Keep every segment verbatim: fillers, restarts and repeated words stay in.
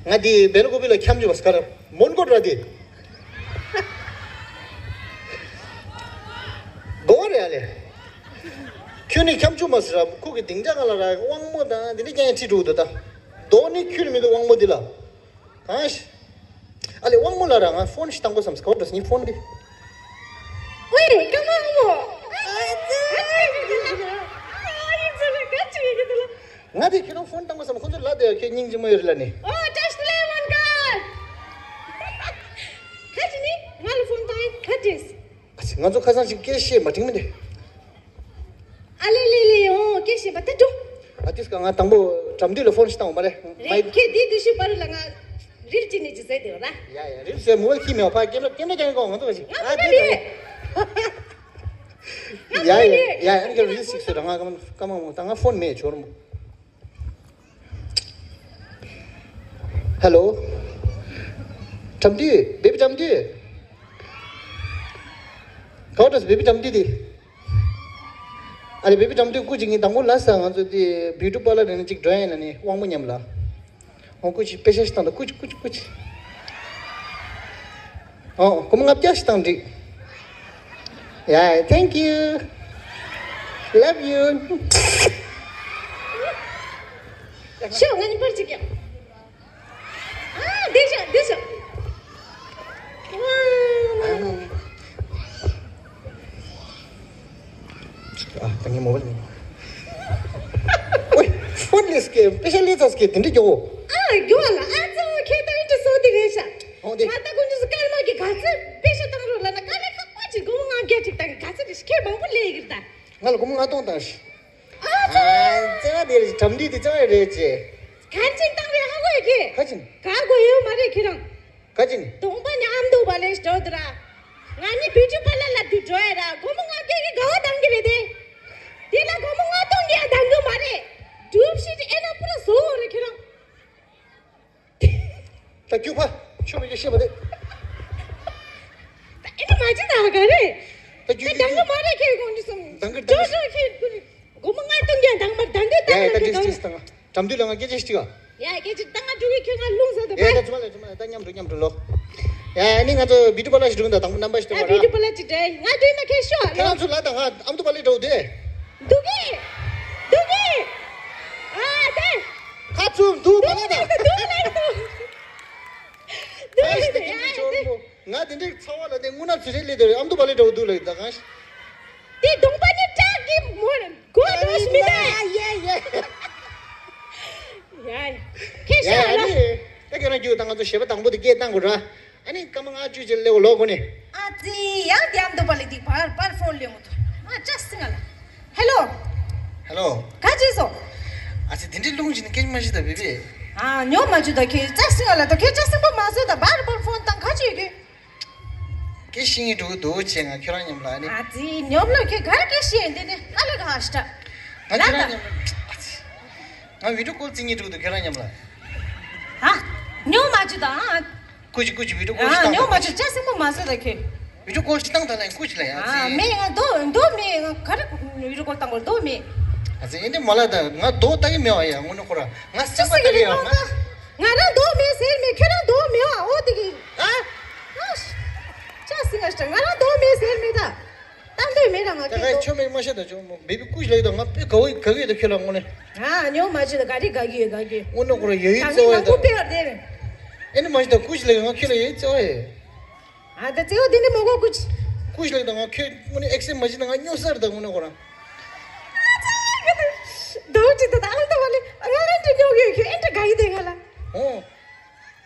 ང་དེ་སྦེལ་ཀོབ་ལ་འཁྱམ་བཅུག་པ་ག་རེ་མོན་གྷོ་འདྲ་དེ། གོ་བ་རེད་ཨ་ལེ། ཁྱོད་ནི་འཁྱམ་བཅུག་མ་ཟེར་ར། ཁོ་གི་སྡིངས་ཆ་སྒང་ལ་ར་དབང་མོ་དང་དེ་འདྲ་རྐྱང་ཁྲིད་འགྲོ་འདུག་ད། དོ་ནི་ཁྱོད་ནི་མི་འདུག་དབང་མོ་འདི་ལ། གང་ཤི། ཨ་ལེ་དབང་མོ་ལ་ར་ང་ཕོན་ཞིག་བཏང་དགོས་བསམ། ག་བ་འགྲོ་སོང་ངའི་ཕོན་འདི། ཝེ་ཀརྨ་དབང་མོ། ཨ་ཙི། ཨ་ཡིན་ཙི་ལ་ག་ཅི་ཡིན་ཙི་ལ། ང་དེ་ཁྱེད་རང་ཕོན་བཏང་དགོས་བསམ། ཁོ་ཚོ་ལ་དེ་ཁྱེད་སྙིང་རྗེ་མོ་ཡོད་རེད་ལ་ནི། ཨོ་བཀྲ་ཤིས་བདེ་ལེགས་ལོན་ཀར། ག་ཅི་ནི་ང་ལ་ཕོན་བཏང་ཡིན་ག་ཅི། ང་ཚོ་ཁ་སང་ཞིག་སྐད་བཤད་མ་འགྲིག་མི་འདི། ཨ་ལེ་ལེ་ལེ། ཨོ་སྐད་བཤད་པ་དེ་འགྲོ། ཨ་ཏིས་ཀ་ང་དང་པོ་དྲ་འདུས་ལ་ཕོན་ཞིག་བཏང་བ་མ་རེད། རེད། ཁྱེད་དེའི་དུས་ཤིག་བར་ལ་ང་རིལ་ཅི་ནས་ཅི་ཟེར་དེ་བ་ལ། ཡ་ཡ་རིལ་ཟེར་མོ་བལ་ཁྱི་མེད་པ་ཕ་ཀེམ་ར་ཀེམ་ར་ཀྱང་གོ་ང་ཚོ་བ་ཞིག་ཨ་ང་ཚོ་དེ་བ་རེད། ཡ་ཡ་ཡ་ཡ་ཨ་ནི་ཀ་རིལ་ཞིག་ཟེར་ར་ང་ཀ་མ་ཀ་མ་མོ་ད་ང་ཕོན་མེད་ཆོར་མོ། ཧེ་ལོ། དྲ་འདུས། བེ་བི་དྲ་འདུས། ག་བ་འགྲོ་སོང་བེ་བི་དྲ་འདུས་དེ། ཨ་ལེ་བེ་བི་དྲ་འདུས་སྐུ་ཅིག་ངས་དང་པོ་ལ་ས་ང་ཚོ་དེ་བིའུ་ཊི་པར་ལར་ནས་ཅིག་འགྲོ་ཡ་ཡིན་ན་ནི་དབང་མོ་མཉམ་ལ། ཨོ་སྐུ་ཅིག་པེ་ཤ་ཞིག་བཏང་དང་སྐུ་ཅིག་སྐུ་ཅིག་སྐུ་ཅིག་ཨོ་སྒོར་མོ་ལྔ་བརྒྱ་ཞིག་བཏང་འགྲིག Yeah, thank you. Love you. ཤོག་ང་གཉིས་པར་ཅིག་ཀྱང་། ཨ་འདི་ཤོག་འདི་ཤོག་ཨ་ད་ངའི་མོ་བལ་ནི། ཨོའི་ཕོན་ལས་ཀྱི་པེ་ཤ་ལས་ཚ་སྐད་དེ་འདྲ་རྒྱོ། ཨ་རྒྱོ་ལ་ཨ་ཙོ་ཁྱེད་ད་ཨིན་ཏི་སོ་དི་རེད་ཤག་ཨོ་དེ། ང་ད་ཀུན་ཅི་སུ་ཀར་མ་གི་ག་ཚོད་པེ་ཤ་བཏང་རོགས་ལ་ན་དཀའ་ལས་ཁག་པོ་ཅིག་སྒོར་མོ་ལྔ་བརྒྱ་ཅིག་བཏང་གི་ག་ཚོད་རེད་ཤག་ཁྱེད་མང་པོ་ལས་ཡིག་རེད་ད། ང་ལ་སྒོར་མོ་ལྔ་སྟོང་བཏང་ཤག་ཨ་ཙི། ཨ་ཙི་བ་དེ་རེད་དྲ་འདུས་དེ་ཙི་བ་རེད་ཅེ། ག་ཅིག་བཏང་རེད་ཧ་གོ་ཡ་གི། ག་ཅིག་ག་གོ་ཡོད་མ་རེད་ཁྱེད་རང་། ག་ཅིག་ནི། གདོང་པ་ཉམས་འདུག་པ་ལས་འགྲོ་འདུག་ར། ང་གཉིས་བིའུ་ཊི་པར་ལར་ལ་འདུག་འགྲོ་ཡ་ར་སྒོར་མོ་ལྔ་བརྒྱ་གི་ག་བ་བཏང་གི་རེད་དེ། དེ་ལ་སྒོར་མོ་ལྔ་སྟོང་གི་ཡ་བཏང་གི་མ་རེད། སྒྲུབ་བྱེད་ཀྱི་ཨེ་ན་པུ་ར་བཟོ་འོ་རེད་ཁྱེད་རང་། ད་རྒྱུག་པ་ཆོ་མི་རྒྱུ་ཤེས་པ་དེ། ད་ཨེ་ན་མ་ཅི་ད་ག་རེད། ད་རྒྱུག་ད་རྒྱུག་བཏང་གི་མ་རེད་ཁྱེད་སྒོར་མོ་གསུམ། བཏང་གི་འགྲོ་བཏང་གི་འགྲོ་ཁྱེད་སྒོར་མོ་ལྔ་སྟོང་གི་ཡ་བཏང་མ་རེད་བཏང་གི་ཡ་ཡ་ད་བཏང་གི་རྒྱུག་བཏང་གི་ཅིག་བཏང་། དྲ་འདུས་ལ་ང་སྐད་ཆ་ཞིག་དྲི་ག་ཡ་སྐད་ཆ་ད་ང་འགྲོ་གི་ཁྱོད་ང་རླུང་ཟ་དུ་ཡ་ཡ་ད་ཚུ་མ་ལ་ཚུ་མ་ལ་ད་མཉམ་འགྲོ་མཉམ་འགྲོ་ལོ། ཡ་ཡ་ནི་ང་ཚོ་བི་ཏུ་པ་ལ་ཞིག་འགྲོ་གི་ད་དང་པོ་རྣམ་པ་ཞིག་ཡ་སྟོན་པ་བི་ཏུ་པ་ལ་ཅིག་འདྲ་ང་འགྲོ་ཡིན་ན་ཁྱེད་ཤོག་ཁྱེད་ལ། རང་ཚོ་ལ་ད་ང་ཨ་མདོ་པ་ལ་འགྲོ་དེ། འདུག་གི་འདུག་གི་ཨ་དེ། ཁ་ཚུམ་འདུག་པ་ལ་ད། འདུག་ལ་འདུག་འདུག་ཨ་ཡ་ད་ཡ་ཡ་དེ། ང་དེ་འདྲའི་ཚ་བ་ལ་དེ་དངོས་གནས་ཚུལ་རེད་ལས་དེ་ཨ་མདོ་པ་ལ་འགྲོ་འདུག་ལ་ད་གང་ཤི། དེ་གདོང་པ་ནི་སྐྲག་གི་མོ་རེད། གོ་ཏོ་ཤི་མི་ད། ཡ་ཡ་ཡ། ཡ་ཡ། ཁྱེད་ཤ་ཡ་ལ། ནི། ད་ཁྱེད་རང་རྒྱུགས་དང་ང་ཚོ་ཞེས་པ་དང་པོ་དེ་སྐད་བཏང་དགོས་ར། ཨ་ནི་སྐར་མ་ལྔ་བཅུ་ཅིག་སླེབས་ལོག་གོ་ནི། ཨ་ཙི་ཡང་དེ་ཨ་མདོ་པ་ལི་དེ་བར་བར་ཕོན་ལེན་དགོས་ཐོ། ཨ་ཅག་སི་ང་ལ། ཧེ་ལོ། ཧེ་ལོ། ག་ཅི་སོ། ཨ་ཙི་དེ་འདྲའི་རླུང་ཞིག་ནི་སྐད་མ་ཤི་ད་བི་བི། ཨ་ཉོ་མ་བཅུ་ད་ཁྱེད་ཅག་སི་ང་ལ་ད་ཁྱེད་ཅག་སི་པོ་མ་བཟོས་ད་བར་བར་ཕོན་བཏང་ག་ཅི་ཡོད་གི། ཀེ་ཤིང་འགྲོ་གི་འདུག་ཅེས་ང་ཁྱོད་རང་མཉམ་ལ་ཨ་ནི། ཨ་ཙི་ཉོབ་ལོ་ཁྱོད་ག་རེ་ཀེ་ཤིང་འདི་ནི་ཨ་ལེ་ག་ཧ་ཤ། ང་ཁྱོད་རང་མཉམ་ལ། ཨ་ཙི། ང་བི་ཌིའོ་ཀོལ་རྩིས་ཉིན་འགྲོ་གི་འདུག་ཁྱོད་རང་མཉམ་ལ། ཧ། ཉོ་མ་བཅུ་དང་། ཀུ་ཅི་ཀུ་ཅི་བི་ཌིའོ་ཀོལ་ཨ་ཞིག་བཏང་ཉོ་མ་བཅུ་ཅག་སེམས་པོ་མ་བཟོད་ད་ཁྱོད། བི་ཌིའོ་ཀོལ་ཞིག་བཏང་ད་ལན་ཀུ་ཅི་ལ་ཡ་ཨ་ཙི། མེད་ང་རྡོ་རྡོ་མེད་ང་ག་རེ་བི་ཌིའོ་ཀོལ་བཏང་དགོས་རྡོ་མེད། ཨ་ཙི་ཨེ་འདྲ་མ་ལ་ད་ང་རྡོ་ལྟ་གི་མེད་བ་ཡ་དངོས་གནས་ཁོ་ར་ང་སེམས་པ་ལྟ་གི་ཡ་ང་། ང་རང་རྡོ་མེད་ཟེར་མེད་ཁྱོད་རང་རྡོ་མེད་བ་འོ་དེ་གི། ཨ། ཨ། ཅག་སེ་ང་ཞིག་ང་རང་རྡོ་མེད་ཟེར་མེད་ད། ལྟ་འདོད་མེད་ར་ང་ད་ཁྱེད་ཁ་རྡོ། ཆོ་མེད་མ་ཤེས་ད་ཆོ་མོ་བེ་བི་ཀུ་ཤི་ལ་ཡོད་ད་ང་དཔེ་དགའ་བོ་དགའ་གི་ཡོད་ད་ཁྱོད་ལ་དངོས་གནས། ཨ་ཉོ་མ་བཅུ་ད་ག་རེ་དགའ་གི་ཡོད་དགའ་གི་ཡོད། དངོས་གནས་ཁོ་ར་ཡོད་ཡོད་ད་བརྩེ་བ་ཡོད་ད། དཔེ་བར་དེ་རེད། ཨེ་ནི་མ་ཤེས་ད་ཀུ་ཤི་ལ་ཡོད་ང་ཁྱོད་ལ་ཡོད་བརྩེ་བ་ཡོད། ཨ་ད་བརྩེ་བ་དེ་འདྲ་མ་གོ་ཀུ་ཤི། ཀུ་ཤི་ལ་ཡོད་ད་ང་ཁྱོད་དངོས་གནས་ཨེག་སེབ་མ་བྱེད་ན་ང་སྨྱོ་ས་རེད་ད་དངོས་གནས་ཁོ་ར། ཨ་ཙི་ཡ་ད། ཟླ་བ་གཅིག་ད་ད་ཨང་ད་བ་ལེ་ང་ཨེ་འདྲ་སྨྱོ་གི་ཡོད་ཁྱོད་ཨེ་འདྲ་དགའ་གི་དེ་ང་ལ། ཨོ།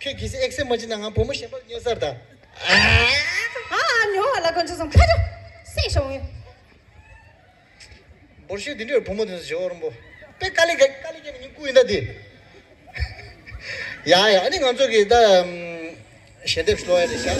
ཁྱོད་གལ་སྲིད་ཨེག་སེབ་མ་བྱེད་ན་ང་བུ་མོ་གཞན་པ་ལ་སྨྱོ་ས་རེད་ད། ཨ་ཨ་ཉོ་བ་ལ་ཀོན་ཆུ་སོང་ཕ་ཆོ་སེ་ཤོང་ངེ། འབོར་ཤོས་འདི་འདྲའི་བུ་མོ་དེ་ཚོ་ཞོ་རིན་པོ་དཔེ་དཀའ་ལས་དཀའ་ལས་ཀྱི་ནི་སྐུ་ཡིན་ད་དེ། ཡ་ཡ་ཨ་ནི་ང་ཚོ་གི་ད་ཞལ་འདེབས་ཤོ་ཡ་རེད་ཤག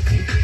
Thank you.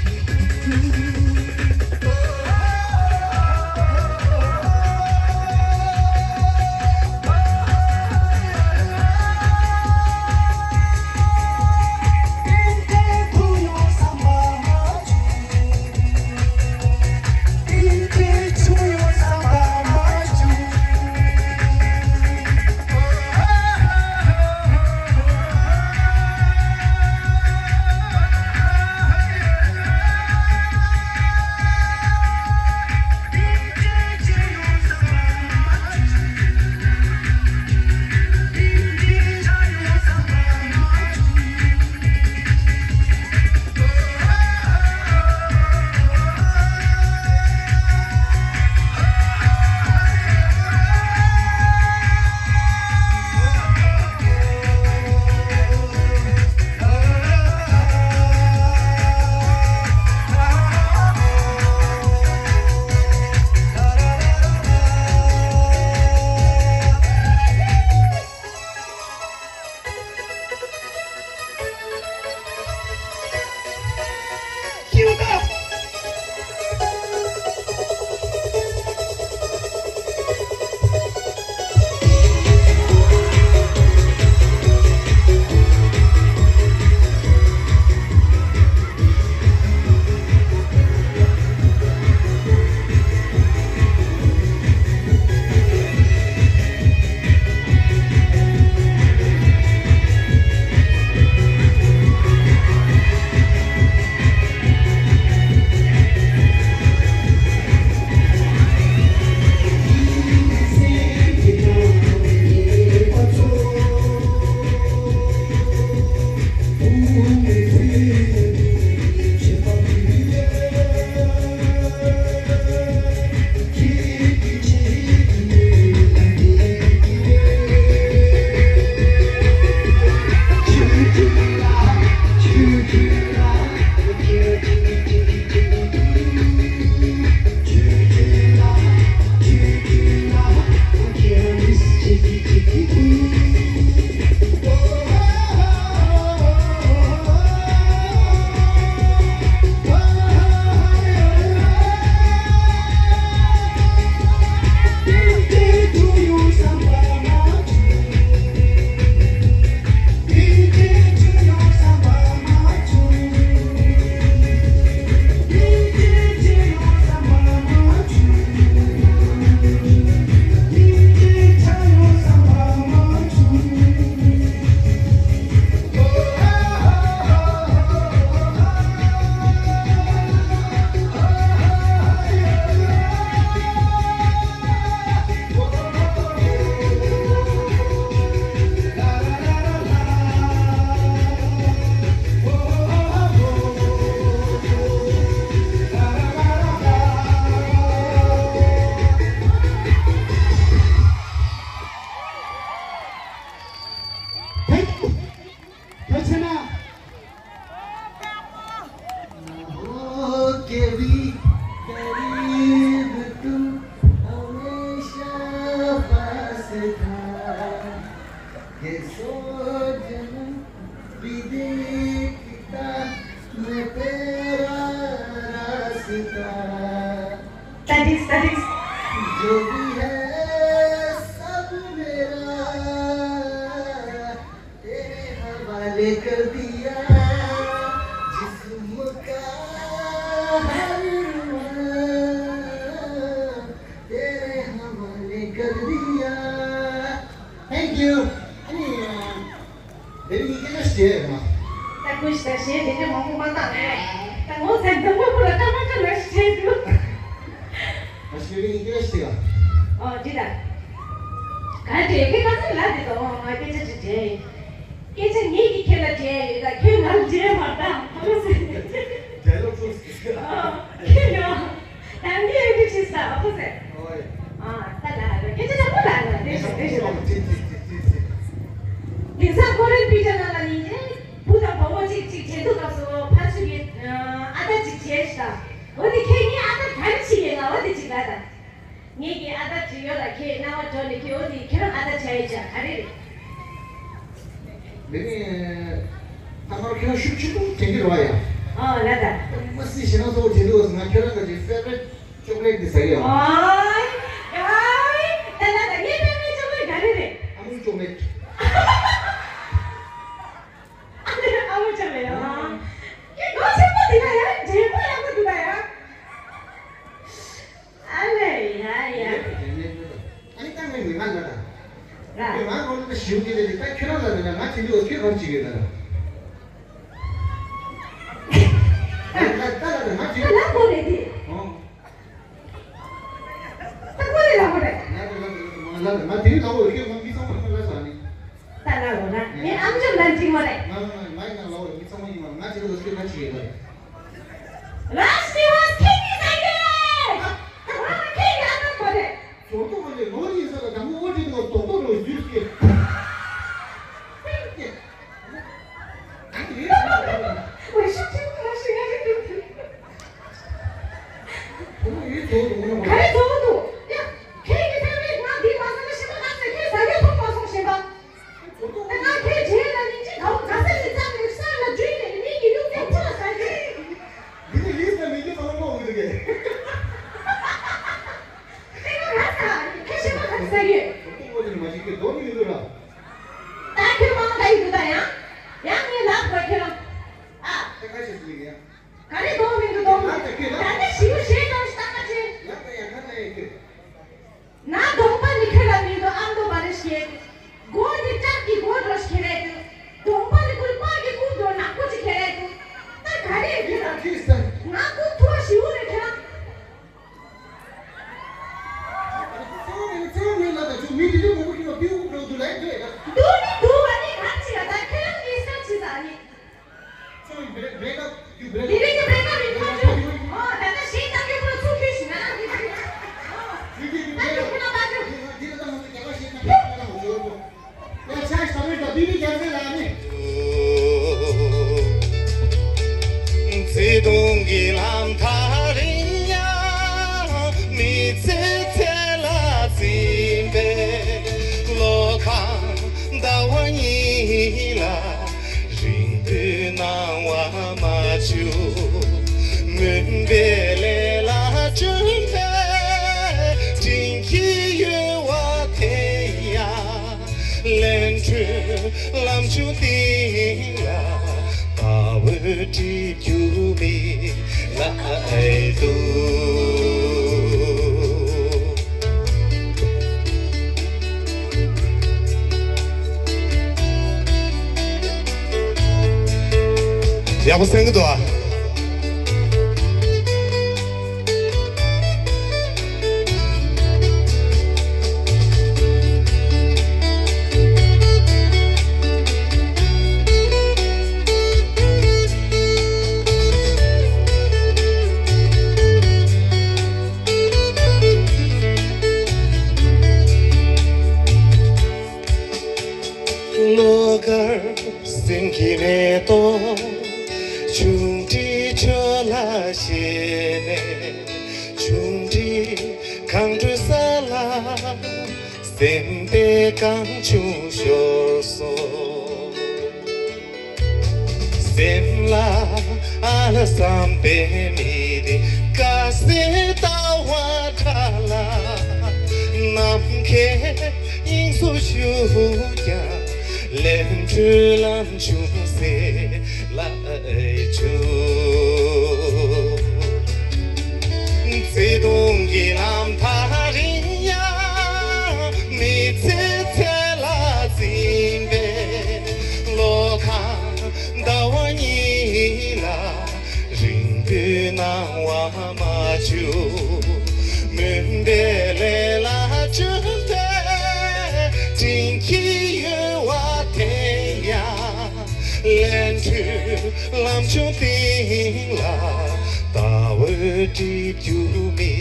ཕལ་ཆེར་ན། हो के भी करीब तू हमेशा पास था, ये सौ जन्म भी देखता मैं तेरा रास्ता। That is, that is. जो भी है सब मेरा तेरे हवाले कर दिया, जिस्म का हर रुआ तेरे हवाले कर दिया। Thank you. अनि, अ, Baby, you can just stay, ma. ད་ཁོས་ད་ཞེས་དེ་འདྲ་མང་པོ་མ་བཏང་ནས། ད་ངོ་ཚ་འདི་མོ་པོ་ལ་ད་མ་ཁ་ལ་ཞེས་འདུག Mas baby, you can just stay, ma. ཨོ་འདི་ད། ག་འདྲས་ཀྱི་ཁ་སང་ལ་འདི་ད་ཨོ་ང་སྐད་ཆ་ཅིག་དྲན། སྐད་ཆ་ངེད་ཀྱིས་ཁྱེད་ལ་དྲན་ཡོད་ད་ཁྱོད་ང་ལ་དྲན་མ་བཏང་ཁོ་ཟེར། Dialogue close. ཨོ་ཁྱེད་ཡང་། ད་ངས་འདི་བྱས་ས་ཨ་ཁུ་ཟེར། ཨོ་ཡ། ཨ་ད་ལ་ལ་སྐད་ཆ་ཆ་མོ་ལ་ལ་དེ་ཞོ་དེ་ཞོ། ཅི་ཅི་ཅི་ཅི་ཅི། དེང་སང་ཀོ་རི་ཡན་པི་ཀ་ཅར་ནང་ལ་ཡིན་ཏེ། བུ་དང་བུ་མོ་གཅིག་གཅིག་དྲན་དུས་སྐབས་སུ་ཕར་ཚུར་གྱི་ཨ་ད་ཅིག་བྱས་ཤག་འོ་དེ་ཁྱེད་ངའི་ཨ་ད་ག་རེ་བྱེད་ཡས་ང་འོ་དེ་ཅིག་ལ་ད། ངེད་ཀྱི་ཨ་ད་ཅིག་ཡོད་ལ་ཁྱེད་རྣ་བ་འགྲོ་ནས་ཁྱེད་འོ་དེ་ཁྱེད་རང་ཨ་ད་བྱ་ཡས་ཅག་ག་རེ་རེད། དེ་ནས་ཐ་མར་ཁྱོད་ཤུགས་ཆེན་པོ་དྲན་གྱི་རེད་བ་ཡ། ཨོ་ལ་ད། མ་སྲིད་ཞེ་ན་གཙོ་བོ་དེ་འདུག་ང་ཁྱོད་རང་གི་ཕེ་ཝ་རེཊ་ཅོག་ལེཊ་འདི་ཟ་གི་ཡོད། ཨོ་ཡ་ད་ལ་ད་ངའི་ཕེ་ཝ་རེཊ་ཅོག་ལེཊ་ག་རེ་རེད། ཨ་མུལ་ཅོག་ལེཊ། ཨ་མུལ་ཅོག་ལེཊ་ཨ། ངའི་མགོ་ཆེན་པོ་འདི་ལ་ཡ་འདྲེ་མོ་ཡག་པོ་འདུག་ད་ཡ། ཨ་ལེ་ཡ་ཡ། ཨ་ནི་ད་ངས་མི་མང་ལ་ད། ར། མི་མང་ཁོང་ཚོ་ཞིབ་ཀྱི་ལས་ཀྱི་ད་ཁྱོད་རང་ལ་མི་ན་ང་དེ་འདྲ་ཁྱོད་ག་རེ་བྱེད་ཀྱི་ཡོད་ད་ར། ད་ལ་ད་ལ་ད་ང་དེ། ད་ལ་ཁོ་རེད་དེ། ཨོ། ད་ཁོ་རེད་ལ་ཁོ་རེད། ང་ད་ལ་ད་ལ་ད་ང་དེ་རིང་ད་འོ་ཁྱོད་ང་མི་ཚང་མ་ཁྱོད་ལ་ཟ་ནི། ད་ལ་འོ་ན་ངའི་ཨམ་ཅོག་ལ་འགྲིག་མ་རེད། ང་ང་ང་ཡིན་ན་ལ་འོ་མི་ཚང་མ་ཡིན་མ་རེད། ང་དེ་རིང་ད་ཁྱོད་ང་བྱེད་ཀྱི་ཡོད་ད་ར། ར་ཤི་ཧོ་ཁྱེད་ཀྱིས་ཟ་གི་རེད། ད་ཁོ་ཁྱེད་ཀྱིས་ཨ་ན་ཁོ་རེད། ཟོར་ཏོ་མ་ལས་ལོ་ཡིན་ས་ལ་དང་པོ་ཨོ་ཏི་ཏོ་ཏོག་ཏོག་ལོ་ཟུས་ཀྱི། ཨོ་ཤི་ཁྱེད་ཀྱིས་ཨོ་ཤི་ཡ་ཁྱེད་ཀྱིས། ཁོ་མོ་ཡིན་ཟོ་ཏོ་ངོ་མ། ག་རེ་ཟོ་ཏོ། ཡ། ཁྱེད་ཀྱིས་ཐེངས་མེད་ང་འདི་མ་ཟ་ན་ཤི་མ་ཁ་ཟེར་ཁྱེད་ཟ་རྒྱུ་ཐོག་མ་སོང་ཞེས་པ། ད་ང་ཁྱེད་རྗེས་ལ་ཉིན་གཅིག་གའུ་ག་ས་ཞིག་བཙལ་ནས་ས་ལ་བརྒྱུས་ནས་མི་གི་ཡུག་ཡུག་ཕོ་ལ་ཟ་རྒྱུ། འདི་ནི་ལིས་ལ་མི་གི་ཚང་མ་འོང་གི་འདུག་གས། ཨེ་ང་ང་ས་ཁ་ཤེས་མ་ཁ་ས་ཡོད། ཁོ་ཚོ་ནི་མ་ཅིག་གི་རྡོ་ནི་མི་འདུག་ར། ད་ཁྱོད་མང་ད་ཡི་འདུག་ད་ཡང་། ཡང་ངའི་ལབ་དགོས་ཁྱོད་རང་། ཨ། ད་ཁ་ཤེས་སུ་ཡིན་ཡང་། ག་རེ་གདོང་མི་འདུག་གདོང་མི་འདུག་ད་ལྟ་ཞི་བ་ཞེས་གདོང་ཞིག་བཏང་མ་ཕྱིན། ཡག་པ་ཡག་ཁ་ན་ཡག་གི། ན་གདོང་པ་ནི་ཁྱོད་ལ་མི་འདུག་ཨམ་དོ་བ་རེ་ཞེས། མགོ་ནི་སྐྲག་གི་མགོ་འགྲོ་ཞིག་ཁྱེར་རེད་འདུག་གདོང་པ་ནི་ཀུན་པ་གི་ཀུན་འགྲོ་ནག་པོ་ཅིག་ཁྱེར་རེད་འདུག་ད་ག་རེ་ཡིན་ན་ཁྱེད་ས། ང་ཀུན་ཐུ་བ་ཞི་བོ་རེད་ཁྱེད་རང་། ཚང་མས་ཚང་མས་ལ་ད་ཆུ་མི་དེ་དུས་མང་པོ་ཁྱེད་ལ་པིའུ་འགྲོ་འདུག་ལ་འདོད་ད། འདུག་ནི་འདུག་བ་ནི་ག་ཅི་ལ་ད་ཁྱེད་རང་གིས་ས་ཅི་ཟ་ནི། ཚང་མས་བེ་བེ་ཀ་ཡུ་བེ་ཀ། དེ་རིང་གི་བེ་ཀ་རིན་ཐང་ཆུ། ཨོ་ད་ལྟ་ཞིག་ད་ཡུ་ཁོ་ཚུགས་ཁྱོད་ཞིག་ན་ཡུ་ཁྱོད། ཨོ་ད་ཡུ་ཁོ་ན་པ་ཆུ། དེ་ལ་ད་མང་པོ་རྒྱ་གར་ཞིག་ན་ཁྱེད་ལ་ད་མང་པོ། བརྩེ་དུང་གི་ལམ་ཐག་རིང་ཡང་མི་ཚེ་ཚེ་ལ་འཛིན་པའི་བློ་ཁ་ཟླ་བ་གཉིས་ལ་རིང་པོའི་སྣང་བ་མ་བྱུང་། མུན་པའི་ལས་ལ་བསྐྲུན་པའི་དྲིན་གྱིས་གཡོ་བ་དེ་ཡང་། ལས་འཕྲོའི་ལམ་ཆུང་སྟེང་ལ་ཟླ་འོད་སྒྲིབ་རྒྱུ་མི་ལ་ཨེ་འདུག་ཡག་པོ་གསན་གི་འདུག་ཨ། བློ་དཀར་སེང་གེའི་མེ་ཏོག་ཆུང་འདྲིས་ཁྱོད་ལ་བཞེས་ནས། ཆུང་འདྲིས་གངས་ཁྲོད་ས་ལ་སེམས་པའི་གངས་ཆུ་ཤོར་སོང་། སེམས་ལ་ཨ་ལ་བསམ་པའི་མི་དེ་དཀའ་སེ་ལྟ་བ་ཁྲ་ལ། ནམ་མཁའི་དབྱིངས་སུ་བཞུགས་ཀྱང་། ལས་འཕྲོའི་ལམ་ཆུང་སེ་ལ་ཨེ་བྱུང་། བརྩེ་དུང་གི་ལམ་ཐག་རིང་ཡང་། མི་ཚེ་ཚེ་ལ་འཛིན་པའི་བློ་ཁ་ཟླ་བ་གཉིས་ལ་རིང་པོའི་སྣང་བ་མ་བྱུང་། མུན་པའི་ལས་ལ་བསྐྲུན་པའི་དྲིན་གྱིས་གཡོ་བ་དེ་ཡང་། ལས་འཕྲོའི་ལམ་ཆུང་སྟེང་ལ་ཟླ་འོད་སྒྲིབ་རྒྱུ་མི་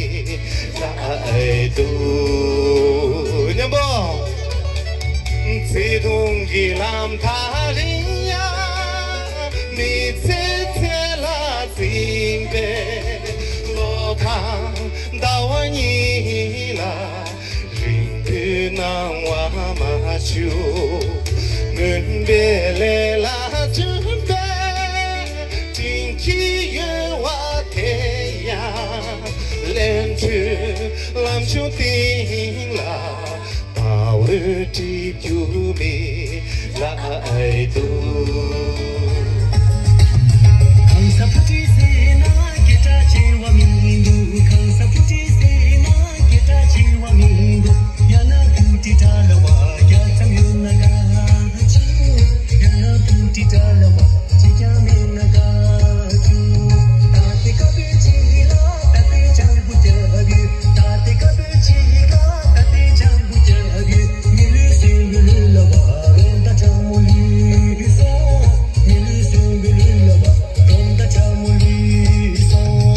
ལ་ཨེ་འདུག་མཉམ་པོ། བརྩེ་དུང་གི་ལམ་ཐག་རིང་ཡང་། མི་ཚེ་ཚེ་ལ་འཛིན་པའི་བློ་ཁ་ཟླ་བ་གཉིས་ལ་རིང་པོའི་སྣང་བ་མ་བྱུང་། མུན་པའི་ལས་ལ་བསྐྲུན་པའི་དྲིན་གྱིས། ཆུང་སྟེང་ལ་དཔའ་བོའི་གྲིབ་རྒྱུ་མེད་ལ་ཨའི་ཏུ། གང་ཟག་བུ་ཁྲིད་ཟེར་ན་སྐད་གྲགས་ཆེ་བ་མི་འདུག་གང་ཟག་བུ་ཁྲིད་ཟེར་ན་སྐད་གྲགས་ཆེ་བ་མི་འདུག་ཡང་ན་བུ་ཁྲིད་གྲྭ་ལ་བ་རྒྱ་ཙམ་ཡོད་ན་དགའ་ཆུ། ཡང་ན་བུ་ཁྲིད་གྲྭ་ལ་བ་ཅི་ཀྱང་མེད་ན་དགའ་ཆུ། ད་ལྟའི་ཀ་བོད་ཆེ་ལ་ད་ལྟའི་ཆང་བུ་རྒྱབ་ཡོད། ད་ལྟའི་ཀ་བོད་ཆེ་ལ་ད་ལྟའི་ཆང་བུ་རྒྱབ་ཡོད། ངེད་ལུས་སེམས་ཀྱི་ལུས་ལ་བ་རོང་ད་ཁྲ་མོ་ལུས་སོང་། ངེད་ལུས་སེམས་ཀྱི་ལུས་ལ་བ་རོང་ད་ཁྲ་མོ་ལུས་སོང་།